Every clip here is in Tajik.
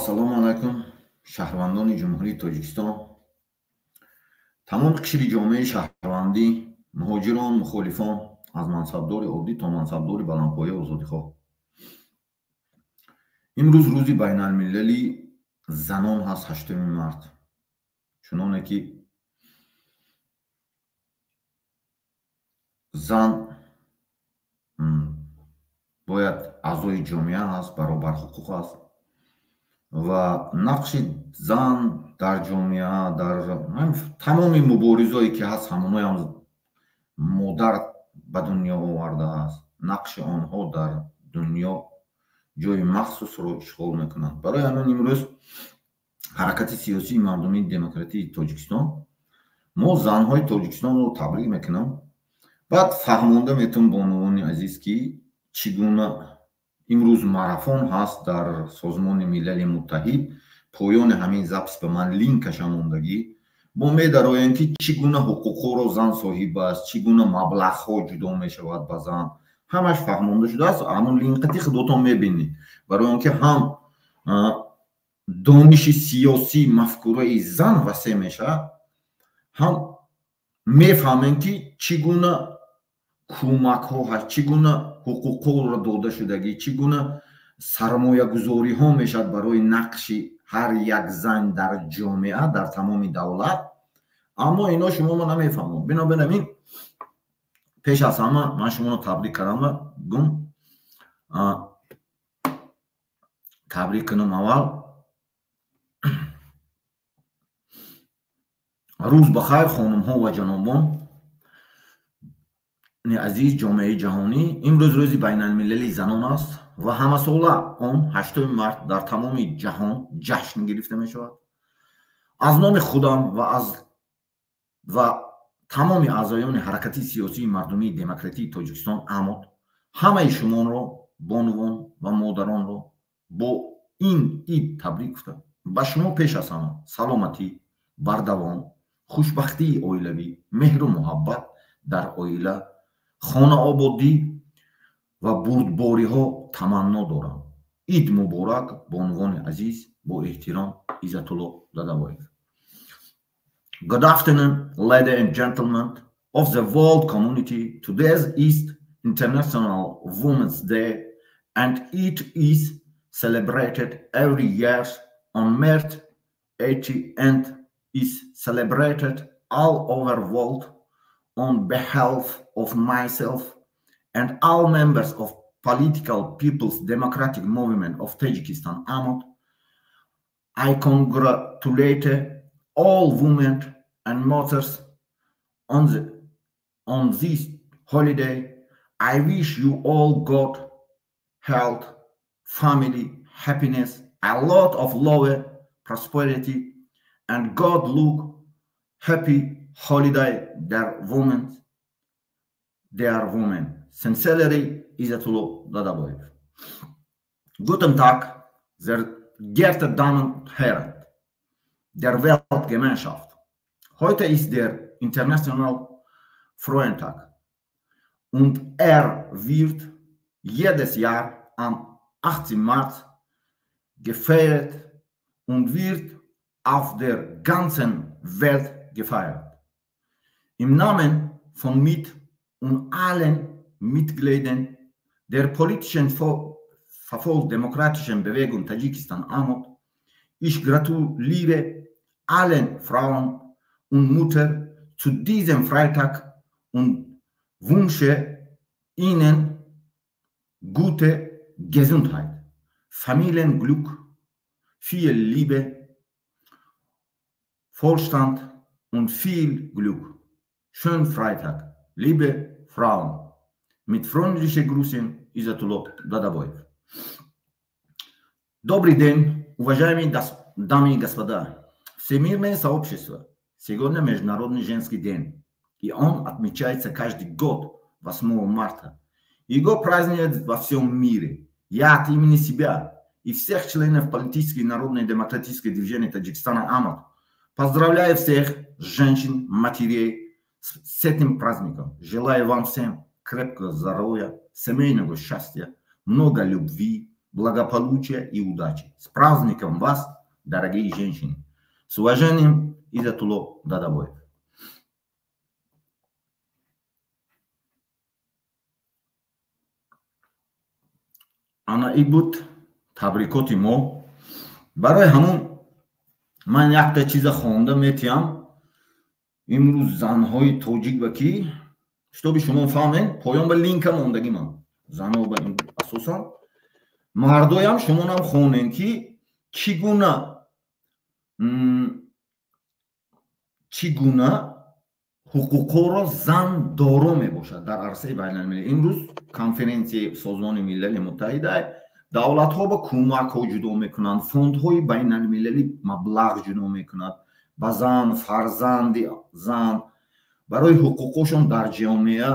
Ассалому алайкум, шаҳрвандони Ҷумҳурии Тоҷикистон, тамоми қишри ҷомеаи шаҳрвандӣ, муҳоҷирон, мухолифон, аз мансабдори оддӣ то мансабдори баландпоя озодихоҳ. Имрӯз рӯзи байналмилалии занон ҳаст, 8 март. Чуноне ки зан бояд аъзои ҷомеа ҳаст, баробарҳуқуқ аст ва нақши зан дар ҷомеа, дар тамоми муборизое ки ҳаст, ҳамоноям модар ба дунё овардааст. Нақши онҳо дар дунё ҷои махсусро ишғол мекунанд. Барои ҳамин имрӯз ҳаракати сиёсии мардумии демократии Тоҷикистон мо занҳои Тоҷикистонро табрик мекунам. Баъд фаҳмонда метавон бонувони азиз, ки чӣ гуна имрӯз марафон ҳаст дар Созмони Милали Муттаҳид. Поёни ҳамин запис ба ман линкаша мондагӣ. Мо медароем, ки чӣ гуна ҳуқуқҳоро зан соҳиб аст, чӣ гуна маблағҳо ҷудо мешавад ба зан. Ҳамаш фаҳмонда шудааст. Ҳамон линкати худотон мебинед. Барои он ки ҳам дониши сиёсӣ, мафкураи зан васеъ мешавад, ҳам мефаҳмем, ки чӣ гуна кӯмакҳо ҳаст, чӣ гуна ҳуқуқҳоро дода шудагӣ, чӣ гуна сармоягузориҳо мешавад барои нақши ҳар як зан дар ҷомеа, дар тамоми давлат. Аммо ино шуморо намефаҳманд. Бинобар ҳамин пеш аз ҳама ман шуморо табрик кардам ва гум табрик кунам. Аввал рӯз ба хайр, хонумҳо ва ҷанобон азиз, ҷомеаи ҷаҳонӣ. Имрӯз рӯзи байналмилалии занон аст ва ҳамасола он 8 март дар тамоми ҷаҳон ҷашн гирифта мешавад. Аз номи худам ва тамоми аъзоёни ҳаракати сиёсии мардумии демократии Тоҷикистон АМОД ҳамаи шуморо, бонувон ва модаронро бо ин ид табрик гуфтам. Ба шумо пеш аз ҳама саломатӣ, бардавом, хушбахтии оилавӣ, меҳру муҳаббат дар оила, хонаободӣ ва бурдбориҳо таманно дорам. Ид муборак, бонувони азиз. Бо эҳтиром, Иззатулло Дадабоев. Good afternoon, ladies and gentlemen of the world community. Today is International Women's Day, and it is celebrated every year on March 8 and is celebrated all over the world. On behalf of myself and all members of Political People's Democratic Movement of Tajikistan, AMOD, I congratulate all women and mothers on this holiday. I wish you all good health, family, happiness, a lot of love, prosperity, and God look happy holiday their women, their women. Sincerely, Izzatullo Dadaboyev. Guten Tag, sehr geehrte Damen und Herren der Weltgemeinschaft. Heute ist der International Frauentag und er wird jedes Jahr am 18. März gefeiert und wird auf der ganzen Welt gefeiert. Im Namen von mit und allen Mitgliedern der politischen verfolgt-demokratischen Bewegung Tadschikistan AMOD, ich gratuliere allen Frauen und Müttern zu diesem Freitag und wünsche ihnen gute Gesundheit, Familienglück, viel Liebe, Wohlstand und viel Glück. Schönen Freitag, liebe Frauen. Mit freundlichen Grüßen, Izzatullo Dadaboев. Добрый день, уважаемые дамы и господа. Всемирное сообщество. Сегодня Международный женский день, и он отмечается каждый год 8 марта. Его празднуют во всем мире. Я от имени себя и всех членов политической и народной демократической движения Таджикистана АМОД поздравляю всех женщин, матерей с этим праздником. Желаю вам всем крепкого здоровья, семейного счастья, много любви, благополучия и удачи. С праздником вас, дорогие женщины! С уважением, Изатулло Дадабоев. Ана и буд табрикоти мо. Барои ҳамун ман якта чиза хонда метиҳам. Имрӯз занҳои тоҷик ба ки, чтобы шумо фаҳмед, поён ба линка мондагӣ ман. Занҳо ба асосан мардоям шумонам хонем ки чӣ гуна ҳуқуқҳоро зан доро мебошад дар арсаи байналмилалӣ. Имрӯз конференсияи Созмони Милали Муттаҳида давлатҳо ба кӯмакҳо ҷудо мекунанд, фондҳои байналмилалӣ маблағ ҷудо мекунад ба зан, фарзанди зан, барои ҳуқуқҳошон дар ҷомеа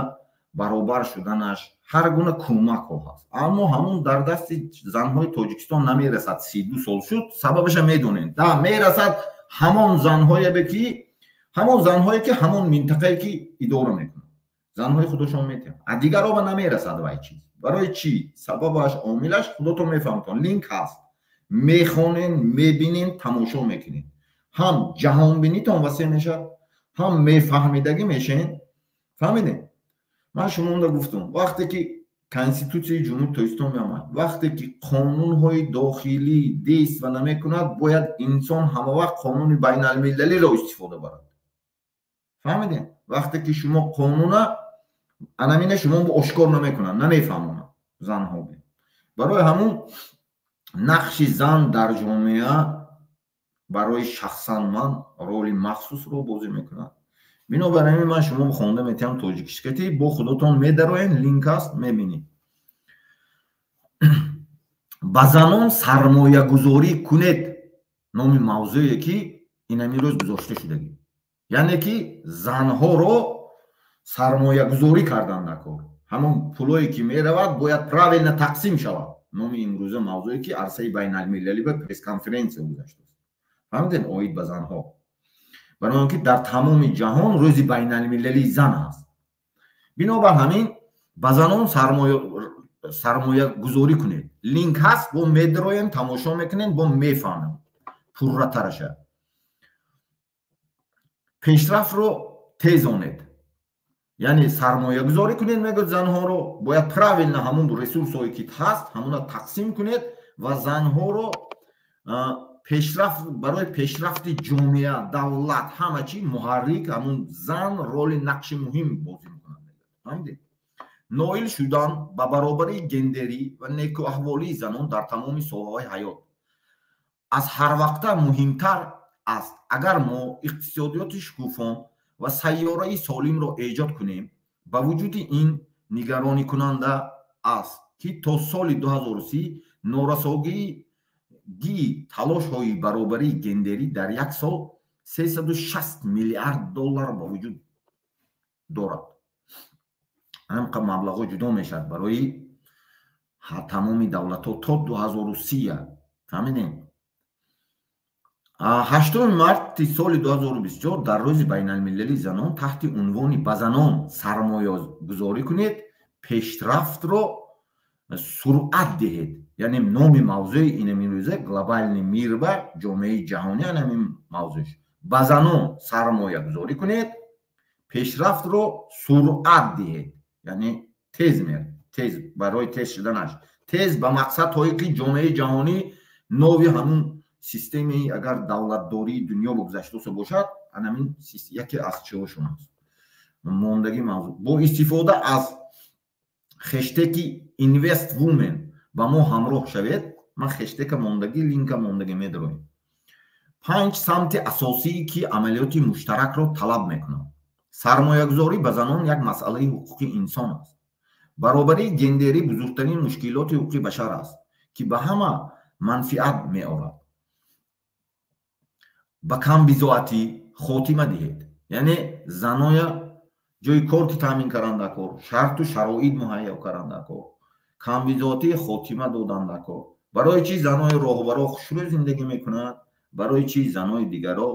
баробар шуданаш ҳар гуна кӯмакҳо ҳаст. Аммо ҳамун дар дасти занҳои Тоҷикистон намерасад. 32 сол шуд, сабабаша медонем. Да, мерасад ҳамон занҳое ки ҳамон минтақае ки идора мекунанд, занҳои худошон метиҳанд, а дигарро ба намерасад вай чиз. Барои чӣ? Сабабаш, омилаш худотон мефаҳмтон. Линк ҳаст, мехонен, мебинен, тамошо мекунед. Ҳам ҷаҳонбинитон васеъ мешавад, ҳам мефаҳмидагӣ мешен. Фаҳмидем? Ман шумонда гуфтам, вақте ки Конститутсияи Ҷумҳурии Тоҷикистон меомад, вақте ки қонунҳои дохилӣ действа намекунад, бояд инсон ҳамавақт қонуни байналмилалиро истифода барад. Фаҳмидем? Вақте ки шумо қонуна анамина шумо ошкор намекунанд, намефаҳмонанд занҳо. Барои ҳамун нақши зан дар ҷомеа барои шахсан ман роли махсусро бозӣ мекунад. Бинобар ҳамин ман шумо хонда метиҳам тоҷикишкати, бо худотон медароен, линк аст, мебинед. Ба занон сармоягузорӣ кунед номи мавзӯе ки инами рӯз гузошта шудагӣ. Яъне ки занҳоро сармоягузорӣ кардан дар кор. Ҳамон пулое ки меравад бояд правильно тақсим шавад. Номи имрӯза мавзӯе ки арсаи байналмилалӣ ба пресс-конференсия гузаштааст. Фаҳмидем оид ба занҳо. Барои он ки дар тамоми ҷаҳон рӯзи байналмилалии зан аст. Бинобар ҳамин ба занон сармоягузорӣ кунед. Линк ҳаст, бо медроем, тамошо мекунем, бо мефаҳмем пурратараша. Пешрафтро тезонед. Яъне сармоягузорӣ кунед, мегӯяд занҳоро бояд правильно ҳамон ресурсҳое ки ҳаст, ҳамона тақсим кунед ва занҳоро пешрафт барои пешрафти ҷомеа, давлат, ҳама чи муҳаррик ҳамун зан роли нақши муҳим бозӣ мекунад. Фаҳмидед? Ноил шудан ба баробарии гендерӣ ва некӯаҳволии занон дар тамоми соҳаҳои ҳаёт аз ҳарвақта муҳимтар аст. Агар мо иқтисодиёти шукуфон ва сайёраи солимро эҷод кунем, ба вуҷуди ин нигаронӣкунанда аст, ки то соли 2030 норасогии талошҳои баробарии гендерӣ дар як сол 360 миллиард доллар ба вуҷуд дорад. Ҳамқа маблағҳо ҷудо мешавад барои тамоми давлатҳо то 2030. Фаҳмидем? 8 марти соли 2024 дар рӯзи байналмилалии занон таҳти унвони ба занон сармоягузорӣ кунед, пешрафтро суръат диҳед. Яъне номи мавзӯи инамин рӯза глобальный мир ба ҷомеаи ҷаҳонӣ анамин мавзӯш. Ба занон сармоягузорӣ кунед, пешрафтро суръат диҳед. Яъне тез мер, тез барои тез шуданаш, тез ба мақсадҳое ки ҷомеаи ҷаҳонӣ нови ҳамун системаи агар давлатдории дунё бигузаштоса бошад, анамин яке аз чиҳошон аст. Мондагӣ мавзӯъ. Бо истифода аз хештеги Invest Women ба мо ҳамроҳ шавед. Ман хештека мондагӣ, линка мондагӣ медароем. 5 самти асосие ки амалиёти муштаракро талаб мекунанд. Сармоягузорӣ ба занон як масъалаи ҳуқуқи инсон аст. Баробарии гендерӣ бузургтарин мушкилоти ҳуқуқи башар аст, ки ба ҳама манфиат меорад. Ба камбизоатӣ хотима диҳед. Яъне заноя ҷои кор ки таъмин каранда кор, шарту шароит муҳайё каранда кор, камбизоатӣ хотима доданда кор. Барои чӣ занои роҳбаро хушрӯ зиндагӣ мекунанд? Барои чӣ занои дигаро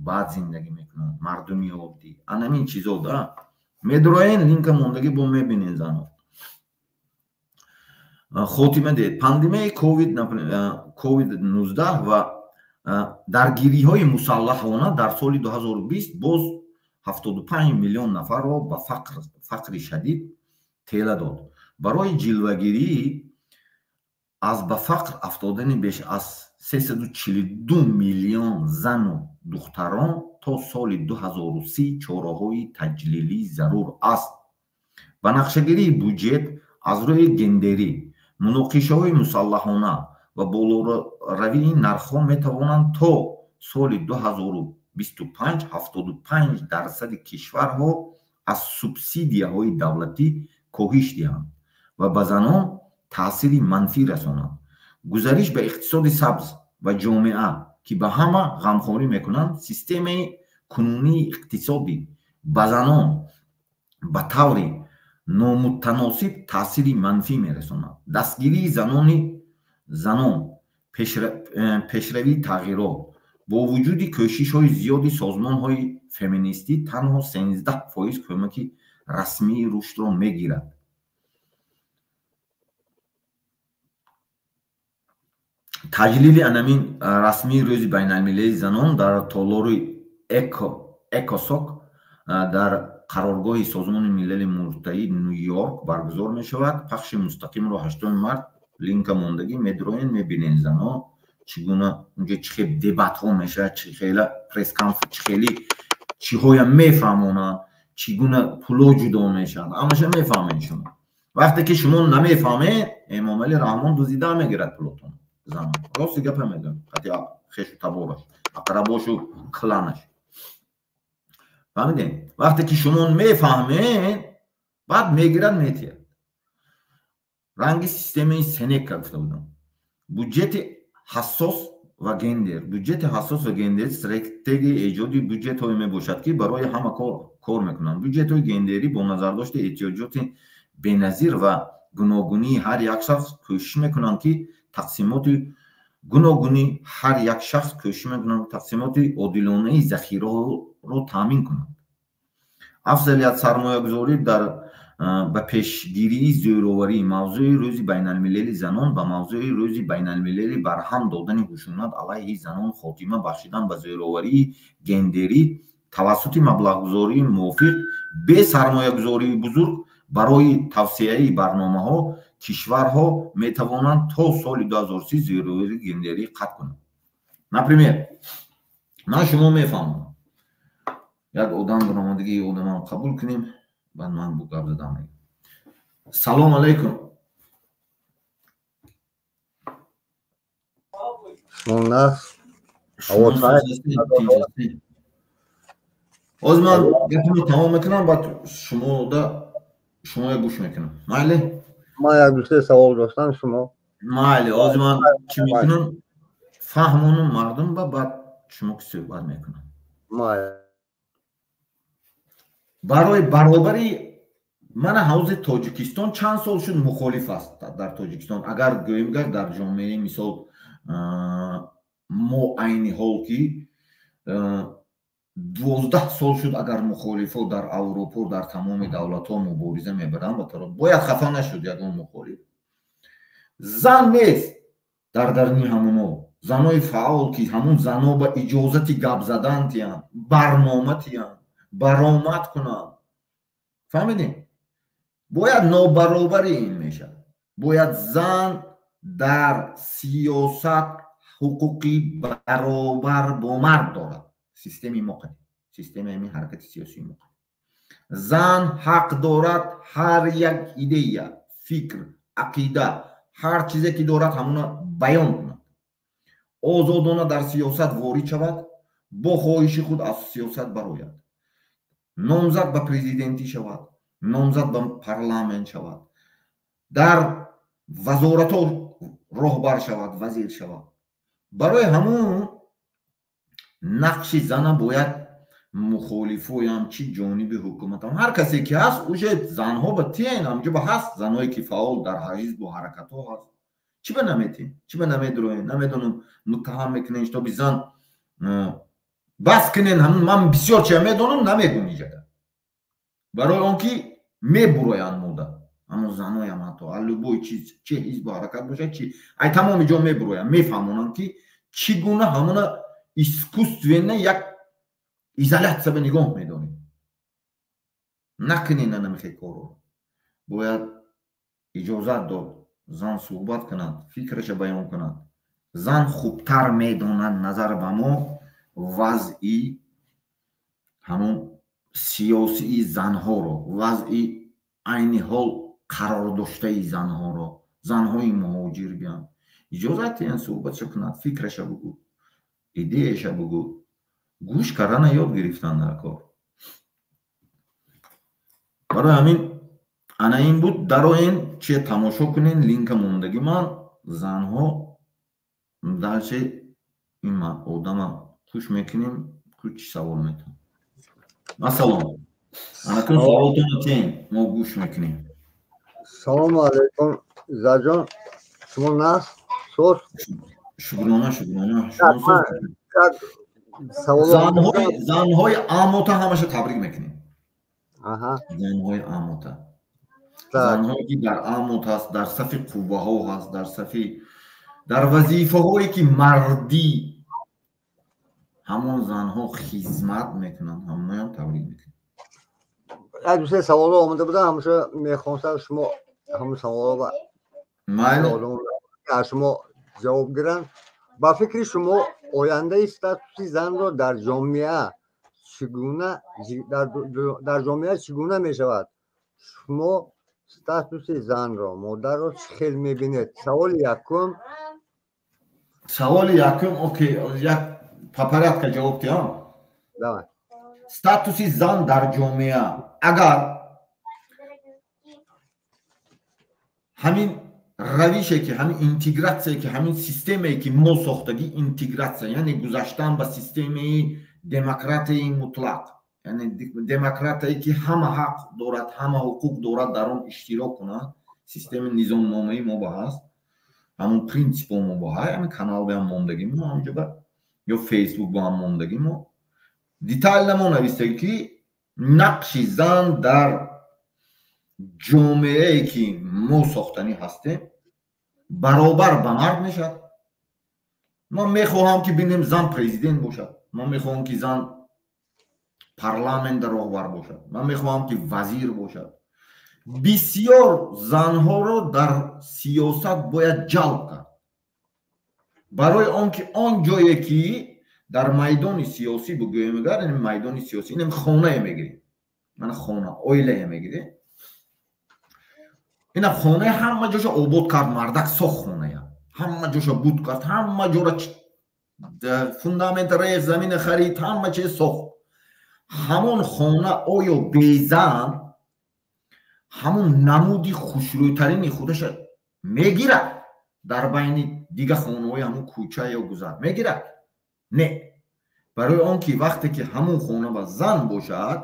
бад зиндагӣ мекунанд? Мардуми оддӣ. Анамин чизо да. Медроен линка мондагӣ бо мебинен зано. Хотима диҳед. Пандемияи ковид-19 ва даргириҳои мусаллаҳона дар соли 2020 боз 75 миллион нафарро ба фақри шадид тела дод. Барои ҷилвагирӣ аз ба фақр афтодани беш аз 342 миллион зану духтарон то соли 2030 чораҳои таҷлилӣ зарур аст. Ба нақшагирии буҷет аз рӯи гендерӣ, муноқишаҳои мусаллаҳона ва болоравии нархҳо метавонанд то соли 2025 75% кишварҳо аз субсидияҳои давлатӣ коҳиш диҳанд ва ба занон таъсири манфӣ расонанд. Гузариш ба иқтисоди сабз ва ҷомеа, ки ба ҳама ғамхорӣ мекунанд, системаи кунунии иқтисодӣ ба занон ба таври номутаносиб таъсири манфӣ мерасонад. Дастгирии занон, пешравии тағйирот бо вуҷуди кӯшишҳои зиёди созмонҳои феминистӣ танҳо 13% кӯмаки расмии рушдро мегирад. Таҷлили анамин расмии рӯзи байналмилалии занон дар толори Экосок дар қароргоҳи Созмони Милали Муттаҳид Ню-Йорк баргузор мешавад. Пахши мустақимро 8 март линка мондагӣ медроен, мебинен зано чӣ гуна унҷо чӣ хел дебатҳо мешавад, чӣ хела пресс-конф, чӣ хели чиҳоя мефаҳмонанд, чӣ гуна пуло ҷудо мешавад, ҳамаша мефаҳмед шумо. Вақте ки шумо намефаҳмед, Эмомалӣ Раҳмон дузида мегирад пулотон. Занон рости гапа мегӯям, хати хешу табораш, ақрабошу кланаш. Фаҳмидем? Вақте ки шумо мефаҳмед, баъд мегирад метиҳад. Ранги системаи Сенека гуфта будам. Буҷети ҳассос ва гендер. Буҷети ҳассос ва гендер стратегияи эҷоди буҷетҳое мебошад, ки барои ҳама кор мекунанд. Буҷетҳои гендерӣ бо назардошти эҳтиёҷоти беназир ва гуногунии ҳар як шахс кӯшиш мекунанд, ки тақсимоти гуногуни ҳар як шахс кӯшиш мекунанд тақсимоти одилонаи захираҳоро таъмин кунанд. Афзалият сармоягузорӣ дар ба пешгирии зӯроварӣ. Мавзӯи рӯзи байналмилалии занон ба мавзӯи рӯзи байналмилалии барҳам додани хушунат алайҳи занон, хотима бахшидан ба зӯроварии гендерӣ тавассути маблағгузории мувофиқ, бе сармоягузории бузург барои тавсеаи барномаҳо кишварҳо метавонанд то соли 2030 зӯроварии гендерӣ қатъ кунанд. Например, ман шумо мефаҳмам, як одам баромадагии одамам қабул кунем, баъд ман бу гап задам. Салом алайкум. Ҳозир ман гапамро тамом мекунам, баъд шумоя гӯш мекунам. Майли? Ман як ду се савол доштам шумо. Майли, ҳозир ман чӣ мекунам? Фаҳмонам мардум ба баъд шумо ки суҳбат мекунам. Майли. Барои баробари мана ҳавзи Тоҷикистон чанд сол шуд мухолиф аст дар Тоҷикистон. Агар гӯем гар дар ҷомеаи мисол мо айни ҳол ки 12 сол шуд агар мухолифо дар Аврупо дар тамоми давлатҳо мубориза мебаранд, бояд хафа нашуд ягон мухолиф. Зан нест дар даруни ҳамоно. Занои фаъол ки ҳамон зано ба иҷозати гап задан тиҳанд, барнома тиҳанд, баромад кунанд. Фаҳмидем? Бояд нобаробари ин мешавад. Бояд зан дар сиёсат ҳуқуқи баробар бо мард дорад. Системаи мо қадим, системаи ҳамин ҳаракати сиёсии мо қадим. Зан ҳақ дорад ҳар як идея, фикр, ақида, ҳар чизе ки дорад ҳамона баён кунад. Озодона дар сиёсат ворид шавад, бо хоҳиши худ аз сиёсат барояд. Номзад ба президентӣ шавад, номзад ба парламент шавад, дар вазоратҳо роҳбар шавад, вазир шавад. Барои ҳамон нақши зана бояд мухолифоям чӣ ҷониби ҳукуматам ҳар касе ки ҳаст, уже занҳо ба тиен ҳамҷо ба ҳаст, занҳое ки фаъол дар ҳизбу ҳаракатҳо ҳаст. Чӣ ба наметиҳем? Чӣ ба намедроем? Намедонам, муттаҳам мекунем, шитоби зан бас кунен. Ҳамун ман бисёр чия медонам, намегум иҷада. Барои он ки мебуроянд мода. Ҳамон заноям ҳатто аз любой чиз, чи ҳизбу ҳаракат бошад, чи ай тамоми ҷо мебуроянд, мефаҳмонанд, ки чӣ гуна ҳамона искусственно як изолятсия ба нигоҳ медорем. Накунед анамихе корро. Бояд иҷозат дод зан суҳбат кунад, фикраша баён кунад. Зан хубтар медонад назар ба мо вазъи ҳамон сиёсии занҳоро, вазъи айни ҳол қарор доштаи занҳоро, занҳои муҳоҷир биям. Иҷозат диҳанд суҳбатша кунад, фикраша бугӯ, идеяша бугӯ. Гӯш кардана ёд гирифтан дар кор. Барои ҳамин ана ин буд. Дароен, че тамошо кунен, линка мондагӣ ман занҳо дальше ин одама хуш мекунем, ку чӣ савол метавон. Ассалом. Анакун саволтонро тиҳем, мо гӯш мекунем. Салому алайкум, Иззатҷон. Шумо нас соз? Шукрона, шукрона. Занҳои амота ҳамаша табрик мекунем. Занҳои амота. Занҳое ки дар амот ҳаст, дар сафи қувваҳо ҳаст, дар сафи дар вазифаҳое ки мардӣ ҳамон занҳо хизмат мекунанд, ҳамонаям табрик мекунем. Як ду се саволҳо омада буданд, ҳамаша мехостам шумо ҳамон саволҳо майли аз шумо ҷавоб гиранд. Ба фикри шумо ояндаи статуси занро дар ҷомеа чӣ гуна дар ҷомеа чӣ гуна мешавад? Шумо статуси занро, модарро чӣ хел мебинед? Саволи якум. Саволи якум, окей, як по порядка ҷавоб диҳам. Давай. Статуси зан дар ҷомеа агар ҳамин равише ки ҳамин интегратсия ки ҳамин системае ки мо сохтагӣ, интегратсия, яъне гузаштан ба системаи демократияи мутлақ, яъне демократияе ки ҳама ҳақ дорад, ҳама ҳуқуқ дорад дар он иштирок кунад, системаи низомномаи мо ба ҳаст, ҳамон принсипо мо ба ҳай, ҳамин канал ба ҳам мондагӣ мо ҳамҷо ба ё фейсбук ба ҳам мондагӣ мо детально мо навистагӣ ки нақши зан дар ҷомеае ки мо сохтанӣ ҳастем баробар ба мард мешавад. Ман мехоҳам ки бинем зан президент бошад, ман мехоҳам ки зан парламент роҳбар бошад, ман мехоҳам ки вазир бошад. Бисёр занҳоро дар сиёсат бояд ҷалб кард, барои он ки он ҷое ки дар майдони сиёсӣ бигӯем, агар ин майдони сиёсӣ инам хонае мегирем, мана хона, оилае мегирем, ина хонаи ҳама ҷоша обод кард, мардак сохт хоная, ҳама ҷоша буд кард, ҳама ҷора фундамент рех, замина харид, ҳама чиз сохт. Ҳамон хона оё безан ҳамон намуди хушрӯйтарини худаша мегирад дар байни дига хонаҳои ҳамон кӯча ё гузар мегирад? Не. Барои он ки вақте ки ҳамон хона ба зан бошад,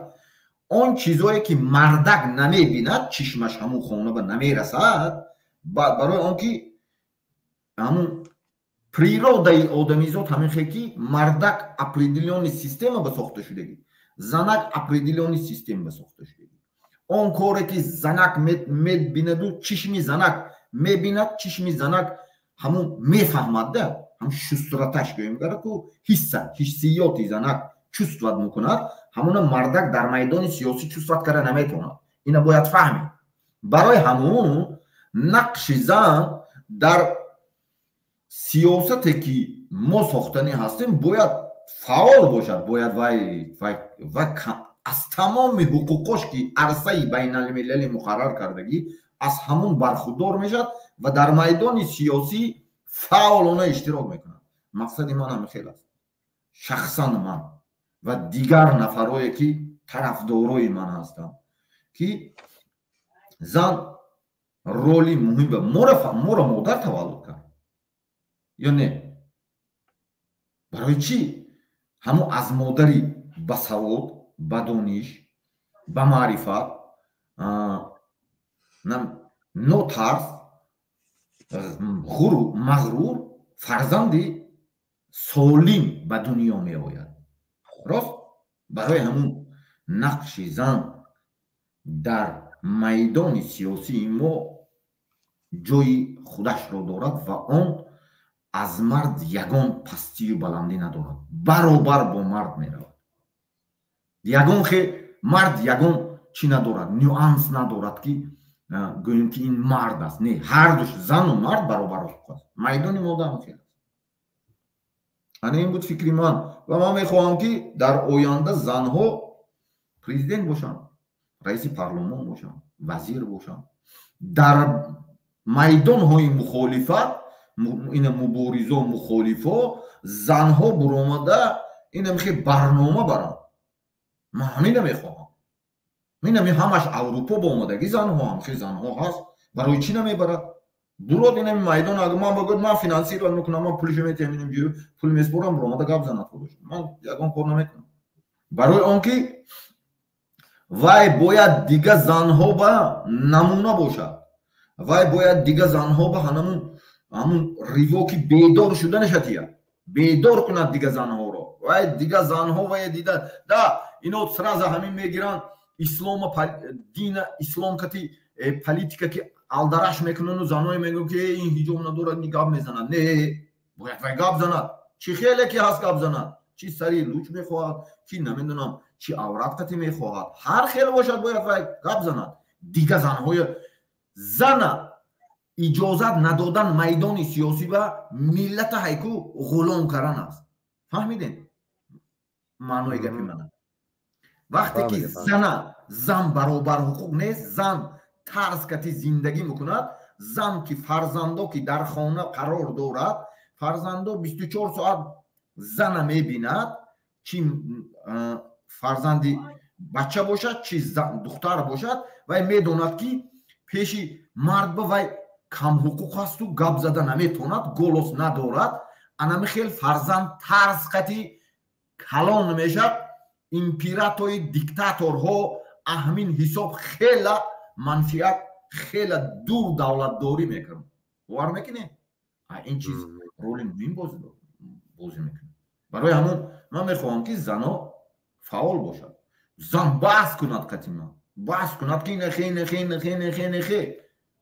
он чизое ки мардак намебинад, чишмаш ҳамон хона ба намерасад, барои он ки ҳамон природаи одамизод ҳамин хел ки мардак определённый система ба сохта шудагӣ, занак определённый система ба сохта шудагӣ. Он коре ки занак мебинаду чишми занак мебинад, чишми занак ҳамон мефаҳмад, да ҳам шустраташ гӯем гараку ҳисса, ҳиссиёти занак чувствовать мекунад, ҳамона мардак дар майдони сиёсӣ чувствовать карда наметавонад. Ина бояд фаҳмид. Барои ҳамон нақши зан дар сиёсате ки мо сохтанӣ ҳастем бояд фаъол бошад, бояд вай аз тамоми ҳуқуқош ки арсаи байналмилалӣ муқаррар кардагӣ аз ҳамон бархурдор мешавад ва дар майдони сиёсӣ фаъолона иштирок мекунад. Мақсади ман ҳамин хел аст. Шахсан ман ва дигар нафарое ки тарафдорои ман ҳастанд, ки зан роли муҳим моро модар таваллуд кард ё не? Барои чӣ ҳамон аз модари басавод, ба дониш, ба маърифат, нотарс, мағрур фарзанди солим ба дунё меояд. Рост? Барои ҳамун нақши зан дар Майдони сиёсии мо ҷои худашро дорад ва он аз мард ягон пастию баландӣ надорад, баробар бо мард меравад. Ягон хе мард ягон чӣ надорад, нюанс надорад, ки гӯем, ки ин мард аст. Не, ҳардуш, зану мард, баробар ҳуқуқ аст. Майдони мода ҳам хел аст. Ана ин буд фикри ман ва ман мехоҳам, ки дар оянда занҳо президент бошанд, раиси парлумон бошанд, вазир бошанд, дар майдонҳои мухолифат, ина муборизо, мухолифо, занҳо буромада ина мехе барнома баранд. Ман ҳамина мехоҳам. Инами ҳамаш Аврупо ба омадагӣ занҳо ҳам хел занҳо ҳаст, барои чӣ намебарад? Бурод инами майдон, агар ман бигӯяд, ман финансировать мекунам, ман пулишо метиҳам, инам ҷо пул меспорам, буромада гап занад худаш. Ман ягон кор намекунам, барои он ки вай бояд дига занҳо ба намуна бошад, вай бояд дига занҳо ба ҳанамун ҳамун ривоки бедор шуданаша тия, бедор кунад дига занҳоро. Вай дига занҳо вай дида да ино сразу ҳамин мегиранд ислома, дина ислом кати политика ки алдараш мекунану заное мегӯянд, ки ин ҳиҷоб надорад, ни гап мезанад. Не, бояд вай гап занад, чӣ хеле ки ҳаст гап занад, чӣ сари луч мехоҳад, чӣ намедонам, чӣ аврат қати мехоҳад, ҳар хел бошад, бояд вай гап занад. Дига занҳои зана иҷозат надодан майдони сиёсӣ ба миллата ҳайку ғулом кардан аст. Фаҳмидем маънои гапи мана? Вақте ки зана, зан баробар ҳуқуқ нест, зан тарз кати зиндагӣ мекунад, зан ки фарзандо ки дар хона қарор дорад, фарзандо 24 соат зана мебинад, чи фарзанди бача бошад, чи духтар бошад, вай медонад, ки пеши мард ба вай камҳуқуқ асту гап зада наметавонад, голос надорад. Анами хел фарзанд тарз қати калон мешавад. Императори диктаторҳо аҳмин ҳисоб хела манфиат, хела дур давлатдорӣ мекунанд. Бовар мекунед, ин чиз роли муҳим бозӣ мекунад. Барои ҳамон ман мехоҳам, ки зано фаъол бошад, зан баҳс кунад, қати ман баҳс кунад, ки нехе, нехе, нехе, нехе, нехе.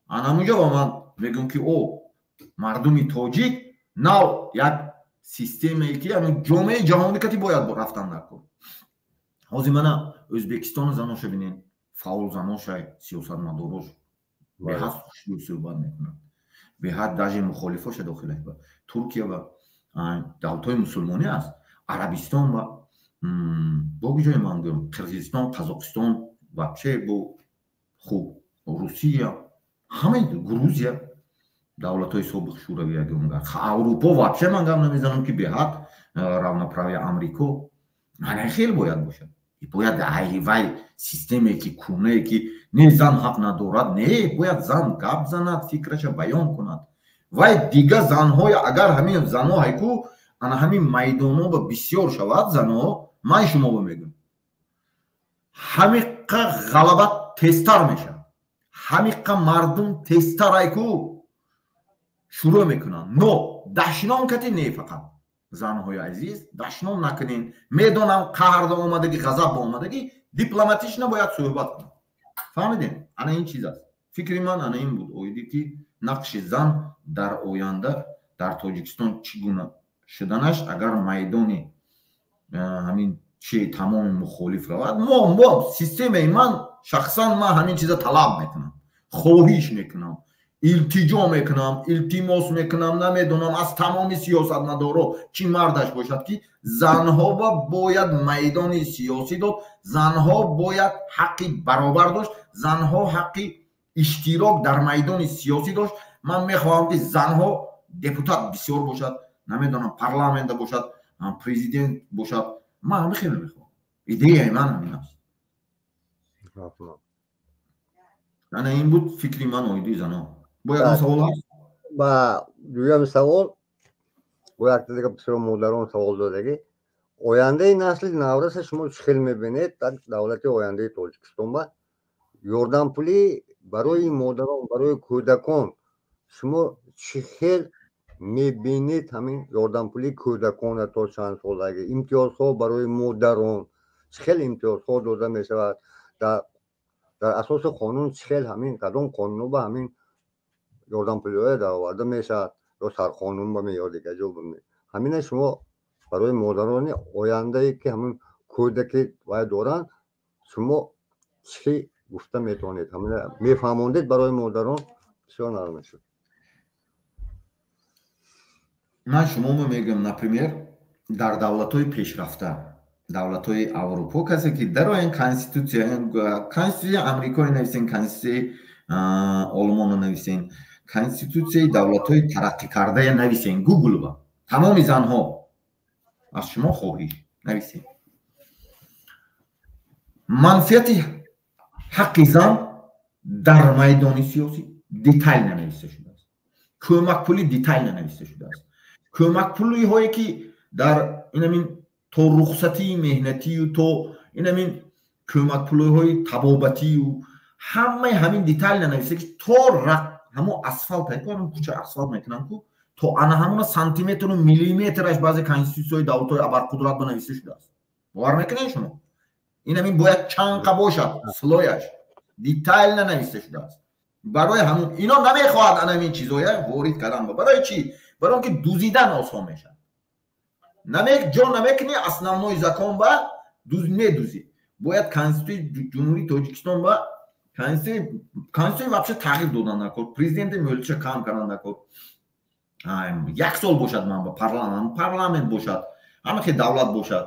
Анамуҷо ба ман мегӯям, ки о мардуми тоҷик нав як системае, ки ҷомеаи ҷаҳонӣ кати бояд рафтан дар кор. Ҳозир мана Ӯзбекистони заноша бинед, фаъол заношай, сиёсатмадорош беҳад хушрӯ суҳбат мекунанд, беҳад даже мухолифоша дохилаш ба Туркия ва давлатҳои мусулмонӣ аст, Арабистон ва бо ҷои ман гӯям, Қирғизистон, Қазоқистон вообще бо хуб, Русия, ҳамаи Грузия, давлатҳои собиқ Шӯравӣ, Аврупо вообще ман гап намезанам, ки беҳад равноправие, Амрико. Мана хел бояд бошад. Бояд вай системае ки кунае, ки не, зан ҳақ надорад, не, бояд зан гап занад, фикраша баён кунад. Вай дига занҳои, агар ҳамин занҳо ҳайку ана ҳамин майдонҳо ба бисёр шавад занҳо, ман шумо мегӯям, ҳамиқа ғалаба тезтар мешавад, ҳамиқа мардум тезтар айку шурӯъ мекунанд. Но дашном кати не, фақат занҳои азиз, дашном накунен. Медонам, қаҳр ба омадагӣ, ғазаб ба омадагӣ, дипломатично бояд суҳбат кунад. Фаҳмидем? Ана ин чиз аст фикри ман, ана ин буд оиди ки нақши зан дар оянда дар Тоҷикистон чӣ гуна шуданаш, агар майдони ҳамин чи тамоми мухолиф равад. Мо системаи ман, шахсан ман ҳамин чиза талаб мекунам, хоҳиш мекунам, илтиҷо мекунам, илтимос мекунам, намедонам, аз тамоми сиёсатмадоро, чӣ мардаш бошад, ки занҳо ба бояд майдони сиёсӣ дод, занҳо бояд ҳаққи баробар дошт, занҳо ҳаққи иштирок дар майдони сиёсӣ дошт. Ман мехоҳам, ки занҳо депутат бисёр бошад, намедонам, парламента бошад, президент бошад. Ман ҳами хеле мехоҳам, идеяи ман ҳамин аст. Ана ин буд фикри ман оиди занҳо. Бо ягон савол ҳаст? Ба дуюми савол бо якта дига бисёр модарон савол додагӣ: ояндаи насли навраса шумо чӣ хел мебинед дар давлати ояндаи Тоҷикистон? Ба ёрдампулӣ барои модарон, барои кӯдакон шумо чӣ хел мебинед? Ҳамин ёрдампулии кӯдакона то чанд солагӣ, имтиёзҳо барои модарон, чӣ хел имтиёзҳо дода мешавад? Дар Дар асоси қонун чӣ хел ҳамин кадом қонуно ба ҳамин ёрдампулиҳое дароварда мешавад ё сарқонун ба ме ё дигар ҷо ба ме, ҳамина шумо барои модарони ояндае ки ҳамин кӯдаки вай доранд, шумо чӣ гуфта метавонед? Ҳамина мефаҳмондед барои модарон, бисёр нарм мешуд. Ман шуморо мегӯям, например, дар давлатҳои пешрафта, давлатҳои Аврупо, касе ки дароян конститутсия Амрикоро нависен, конститутсияи Олмонро нависен, конститутсияи давлатҳои тараққикардая нависен, гуглба тамоми занҳо аз шумо хоҳиш нависен. Манфиати ҳаққи зан дар майдони сиёсӣ детально нависта шудааст. Кӯмакпулӣ детально нависта шудааст. Кӯмакпулиҳое ки дар инамин то рухсатии меҳнатию то инамин кӯмакпулиҳои табобатию ҳамаи ҳамин детально нависта, ки то ҳамон асфалт, кӯча асфалт мекунам ку, то ана ҳамона сантиметру миллиметраш баъзе конститутсияҳои давлатҳои абарқудрат ба нависта шудааст. Бовар мекунед шумо? Инамин бояд чанқа бошад слояш детально нависта шудааст. Барои ҳамун ино намехоҳад анамин чизоя ворид кардан. Барои чӣ? Барои он ки дузидан осон мешавад. Ҷо намекунӣ основной закон ба медузӣ. Бояд конститутсияи Ҷумҳурии Тоҷикистон ба конститутсия вообще тағйир додан накор, президенти мӯлча кам кардан накор. Як сол бошад, ман ба парламент бошад, ҳама хел давлат бошад.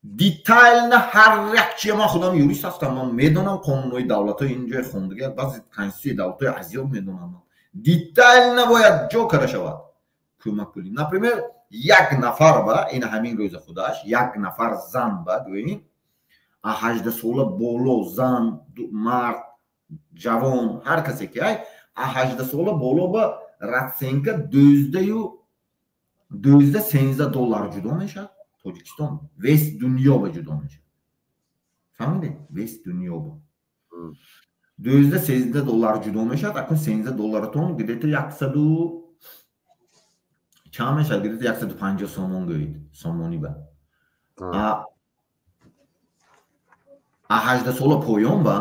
Детально ҳар як чия, ман худам юрист ҳастам, ман медонам қонунҳои давлатҳои инҷои хондагӣ, баъзе конститутсияи давлатҳои азёб медонам. Детально бояд ҷо карда шавад кӯмакпулӣ. Например, як нафар ба ин ҳамин рӯза худаш як нафар зан ба гӯем 18 сола боло, зан, мард, ҷавон, ҳар касе ки ай 18 сола боло ба расценка 12-13 доллар ҷудо мешавад. Тоҷикистон весь дунё ба ҷудо мешавад. Фаҳмидед? Весь дунё ба 12-13 доллар ҷудо мешавад. Акун 13 долларатон где-то яксаду чанд мешавад? Где-то 150 сомон гӯед, сомонӣ ба. А 18 сола поён ба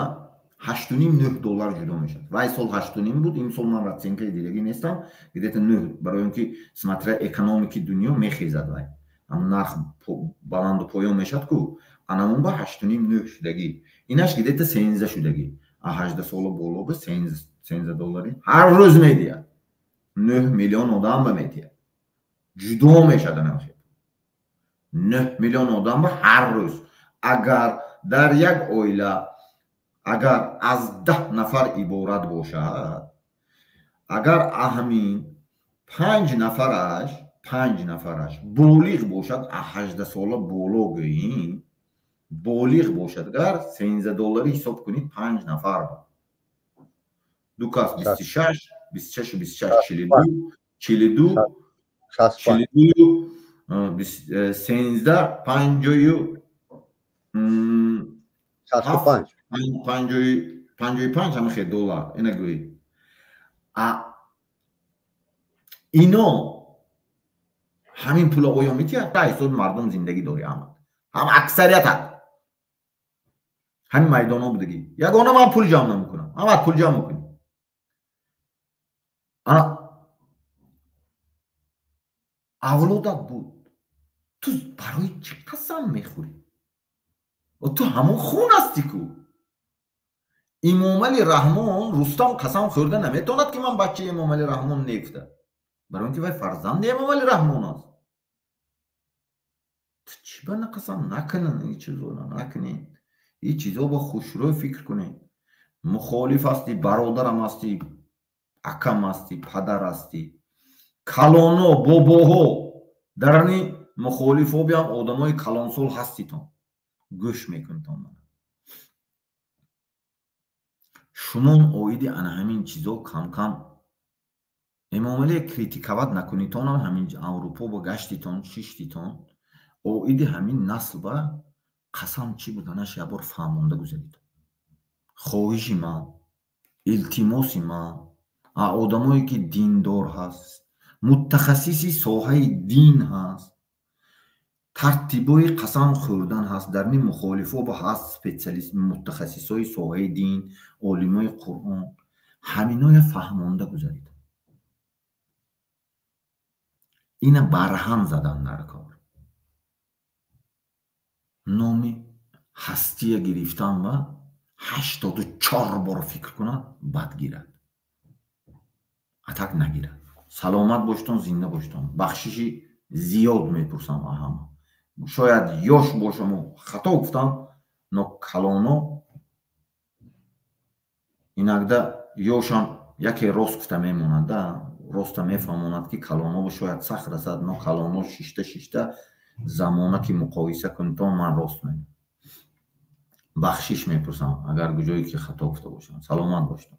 8,5-9 доллар ҷудо мешавад. Вай сол 8,5 буд, имсол ман расценкаи дидагӣ нестам, где-то 9, барои он ки смотря экономики дунё мехезад вай. Ам нарх баланду поён мешавад ку, анамон ба 8,5-9 шудагӣ. Инаш где-то 13 шудагӣ. А 18 сола боло ба 13 доллари ҳар рӯз медиҳад. 9 миллион одам ба медиҳад. Ҷудо мешавад анам хел. 9 миллион одам ба ҳар рӯз. Агар дар як оила агар аз 10 нафар иборат бошад, агар ҳамин 5 нафараш болиғ бошад, 18 сола боло гӯем, болиғ бошад, агар 13 доллари ҳисоб кунед 5 нафар ба. Ду кас 26, 26 26 42, 42, 42, 13, 50 65, 55 ҳама хел доллар ина гӯед. Ино ҳамин пула оё метиҳад? Та ҳисоби мардум зиндагӣ дори ҳама. Ҳам аксарият ҳамин майдонҳо будагӣ. Ягона ман пул ҷамъ намекунам. Ҳама пул ҷамъ мекунем. Авлодат буд. Ту барои чӣ қасам мехӯрӣ? Ту ҳамон хун ҳастӣ ку. Имомали Раҳмон Рустам қасам хӯрда наметавонад ки ман бачаи Имомали Раҳмон нефта. Барои он ки вай фарзанди Имомали Раҳмон аст. Ту чӣ ба қасам накунед, ин чизоро накунед. Ин чизо ба хушрӯй фикр кунед. Мухолиф ҳастӣ, бародарам ҳастӣ, акам ҳастӣ, падар ҳастӣ. Калоно, бобоҳо дарани мухолифҳо биям одамои калонсол ҳаститон. Гӯш мекунитон мана. Шумон оиди ана ҳамин чизо кам-кам Эмомалӣ критикават накунитонам, ҳамин Аврупо ба гаштитон, шиштитон, оиди ҳамин насл ба қасам чӣ буданаш якбор фаҳмонда гузаритон. Хоҳиши ман, илтимоси ман, одамое ки диндор ҳаст, мутахассиси соҳаи дин ҳаст, Тартибои қасам хӯрдан ҳаст, дар ни мухолифо ба ҳаст специалист, мутахассисои соҳаи дин, олимои Қуръон, ҳаминоя фаҳмонда гузарид. Ина барҳам задан дар кор. Номи ҳастия гирифтан ва 84 бор фикр кунад, бад гирад, атак нагирад. Саломат боштон, зинда боштон. Бахшиши зиёд мепурсам ҳама. Шояд ёш бошаму хато гуфтам, но калоно инагда ёшам яке рост гуфта мемонад, да роста мефаҳмонад, ки калоно шояд сахт расад, но калоно шишта шишта замона ки муқоиса кунитон, ман рост мегӯям. Бахшиш мепурсам, агар куҷое ки хато гуфта бошам. Саломат боштон.